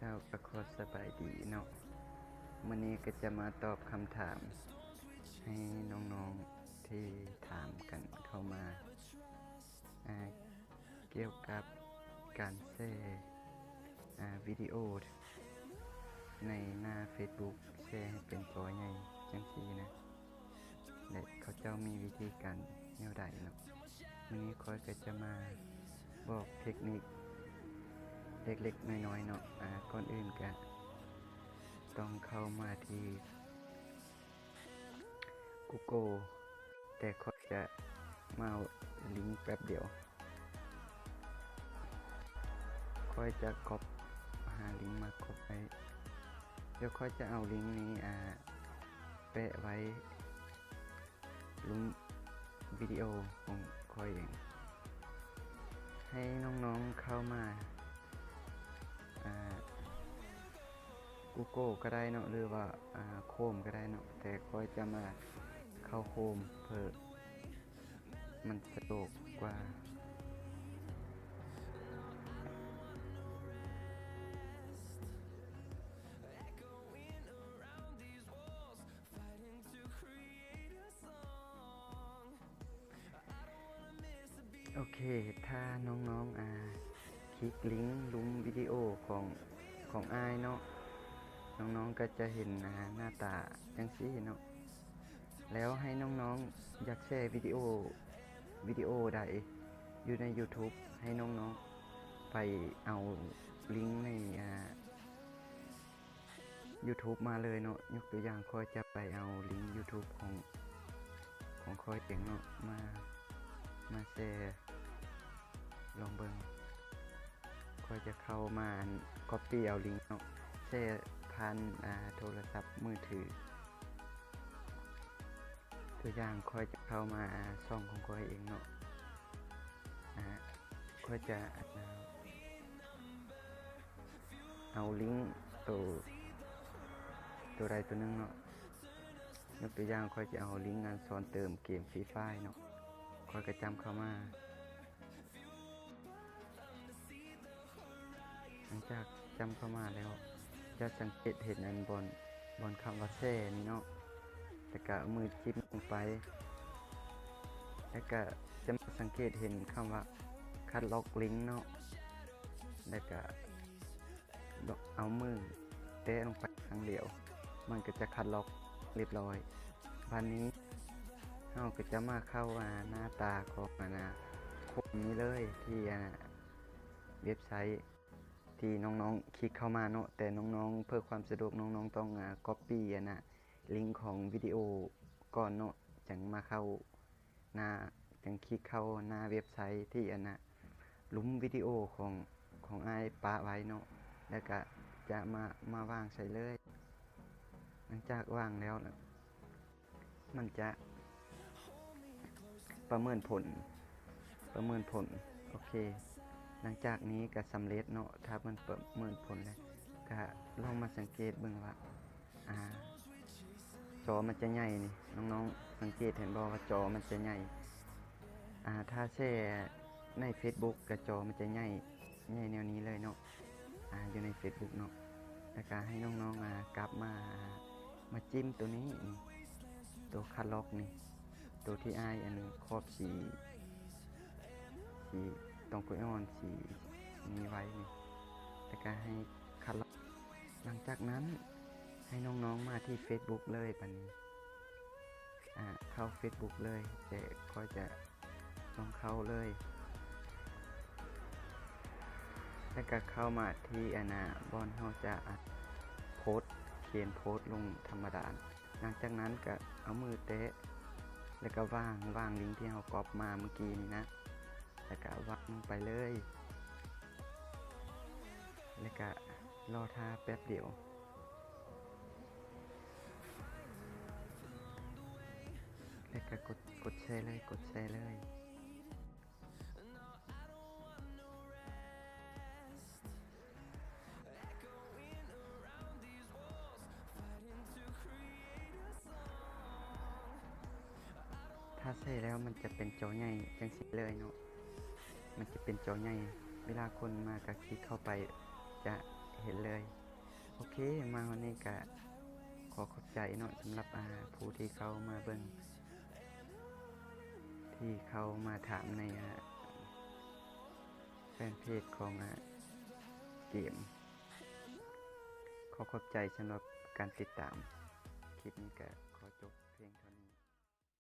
ເຈົ້າກໍຂໍສະບາຍດີເນາະ, ມື້ນີ້ກໍຈະມາຕອບຄຳຖາມໃຫ້ນ້ອງໆທີ່ຖາມກັນເຂົ້າມາ ອ່າ ກ່ຽວກັບການແຊ ອ່າ ວິດີໂອໃນໜ້າເຟສບຸກ ແຊໃຫ້ເປັນຈໍໃຫຍ່ຈັ່ງຊີ້ນະ. ແລະ ເຂົາເຈົ້າມີວິທີການແນວໃດເນາະ? ມື້ນີ້ຂ້ອຍກໍຈະມາບອກເທັກນິກເລັກໆນ້ອຍໆເນາະ. ອາ ກ່ອນອື່ນກະຕ້ອງເຂົ້າມາທີ່ Google ແຕ່ຂ້ອຍຈະມາເອົາລິງແປັບດຽວ. ຂ້ອຍຈະກັອບ ຫາລິງມາກັອບໄວ້. ດຽວຂ້ອຍຈະເອົາລິງນີ້ ອາ ແປະໄວ້ລຸ່ມວິດີໂອຂອງຂ້ອຍເອງ. ໃຫ້ນ້ອງໆເຂົ້າມາ ອາ Google ກໍໄດ້ເນາະ ຫຼືວ່າ ອາ Chrome ກໍໄດ້ເນາະ, ແຕ່ຂ້ອຍຈະມາເຂົ້າ Chrome ເພື່ອ ມັນສະດວກກວ່າ. ໂອເຄ ຖ້ານ້ອງໆ ອາ ຄລິກລິງລຸ່ມວິດີໂອຂອງ ຂອງອ້າຍເນາະ, ນ້ອງໆກໍຈະເຫັນ ອາ ໜ້າຕາຈັ່ງຊີ້ເນາະ. ແລ້ວໃຫ້ນ້ອງໆຢາກແຊວິດີໂອ ວິດີໂອໃດຢູ່ໃນ YouTube ໃຫ້ນ້ອງໆໄປເອົາລິງໃນ ອາ YouTube ມາເລີຍເນາະ. ຍົກຕົວຢ່າງ ຂ້ອຍຈະໄປເອົາລິງ YouTube ຂອງ ຂອງຂ້ອຍເອງເນາະ ມາ ມາແຊ ລອງເບິ່ງ. ຂ້ອຍຈະເຂົ້າມາ ອັນ copy ເອົາລິງເນາະ ແຊຜ່ານ ອາ ໂທລະສັບມືຖື. ຕົວຢ່າງ ຂ້ອຍຈະເຂົ້າມາ ອາ ຊ່ອງຂອງຂ້ອຍເອງເນາະ. ອາ ຂ້ອຍຈະ ອາ ເອົາລິງໂຕ ໂຕໃດໂຕໜຶ່ງເນາະ. ຍົກຕົວຢ່າງ ຂ້ອຍຈະເອົາລິງ ອັນ ສອນເຕີມເກມ Free Fire ເນາະ. ຂ້ອຍກໍຈ້ຳເຂົ້າມາ. ຫຼັງຈາກຈ້ຳເຂົ້າມາແລ້ວ ຈະສັງເກດເຫັນ ອັນ ບ່ອນ ບ່ອນຄຳວ່າແຊນີ້ເນາະ, ແລ້ວກະເອົາມືຈິ້ມລົງໄປ, ແລ້ວກະຈະມາສັງເກດເຫັນຄຳວ່າຄັດລອກລິງເນາະ, ແລ້ວກະເອົາມືແຕະລົງໄປຄັ້ງດຽວ ມັນກໍຈະຄັດລອກລຽບຮ້ອຍ. ບາດນີ້ເຮົາກໍຈະມາເຂົ້າ ອາ ໜ້າຕາຂອງ ອັນນະ Chrome ນີ້ເລີຍ ທີ່ ອາ ເວັບໄຊທີ່ນ້ອງໆຄລິກເຂົ້າມາເນາະ. ແຕ່ນ້ອງໆ ເພື່ອຄວາມສະດວກ ນ້ອງໆຕ້ອງ ອາ copy ອັນນະ ລິງຂອງວິດີໂອກ່ອນເນາະ ຈັ່ງມາເຂົ້າໜ້າ ຈັ່ງຄລິກເຂົ້າໜ້າເວັບໄຊທີ່ ອັນນະ ລຸ່ມວິດີໂອຂອງ ຂອງອ້າຍປະໄວ້ເນາະ, ແລ້ວກະຈະມາ ມາວາງໃສ່ເລີຍ. ຫຼັງຈາກວາງແລ້ວ ມັນຈະປະເມີນຜົນ ປະເມີນຜົນ. ໂອເຄ ຫຼັງຈາກນີ້ກໍສຳເລັດເນາະ. ຖ້າມັນປະເມີນຜົນແລ້ວ ກໍລອງມາສັງເກດເບິ່ງວ່າ ອາ ຈໍມັນຈະໃຫຍ່ນີ້, ນ້ອງໆສັງເກດເຫັນບໍ່ວ່າຈໍມັນຈະໃຫຍ່? ອາ ຖ້າແຊໃນເຟສບຸກກໍຈໍມັນຈະໃຫຍ່ ໃຫຍ່ແນວນີ້ເລີຍເນາະ ອາ ຢູ່ໃນເຟສບຸກເນາະ. ແລ້ວກະໃຫ້ນ້ອງໆ ອາ ກັບມາ ມາຈິ້ມໂຕນີ້ ໂຕຄັດລອກນີ້ ໂຕທີ່ອ້າຍ ອັນ ຂອບສີ ສີຕອງກວຍອ່ອນ ສີນີ້ໄວ້ນີ້ ແລ້ວກະໃຫ້ຄັດລອກ. ຫຼັງຈາກນັ້ນ ໃຫ້ນ້ອງໆມາທີ່ເຟສບຸກເລີຍ ບາດນີ້ ອາ ເຂົ້າເຟສບຸກເລີຍ, ແຕ່ຂ້ອຍຈະ ຕ້ອງເຂົ້າເລີຍ ແລ້ວກະເຂົ້າມາທີ່ ອັນນະ ບ່ອນເຮົາຈະ ອາ ໂພສ ຂຽນໂພສລົງທຳມະດາ. ຫຼັງຈາກນັ້ນກະເອົາມືແຕະ ແລ້ວກະວາງ ວາງລິງທີ່ເຮົາກັອບມາເມື່ອກີ້ນີ້ນະ ແລ້ວກະວາງລົງໄປເລີຍ ແລ້ວກະລໍຖ້າແປັບດຽວ. ແລ້ວກໍກົດ ກົດແຊເລີຍ ກົດແຊເລີຍ. ຖ້າແຊແລ້ວມັນຈະເປັນຈໍໃຫຍ່ຈັ່ງຊີ້ເລີຍເນາະ, ມັນຈະເປັນຈໍໃຫຍ່. ເວລາຄົນມາກໍຄລິກເຂົ້າໄປ ຈະ ເຫັນເລີຍ. ໂອເຄ ມາຮອດນີ້ກະຂໍຂອບໃຈເນາະ ສຳລັບ ອ່າ ຜູ້ທີ່ເຂົ້າມາເບິ່ງ ທີ່ເຂົ້າມາຖາມໃນ ອ່າ ແຟນເພຈຂອງ ອ່າ ເກມ. ຂໍຂອບໃຈສຳລັບການຕິດຕາມ. ຄລິບນີ້ກະຂໍຈົບພຽງເທົ່າ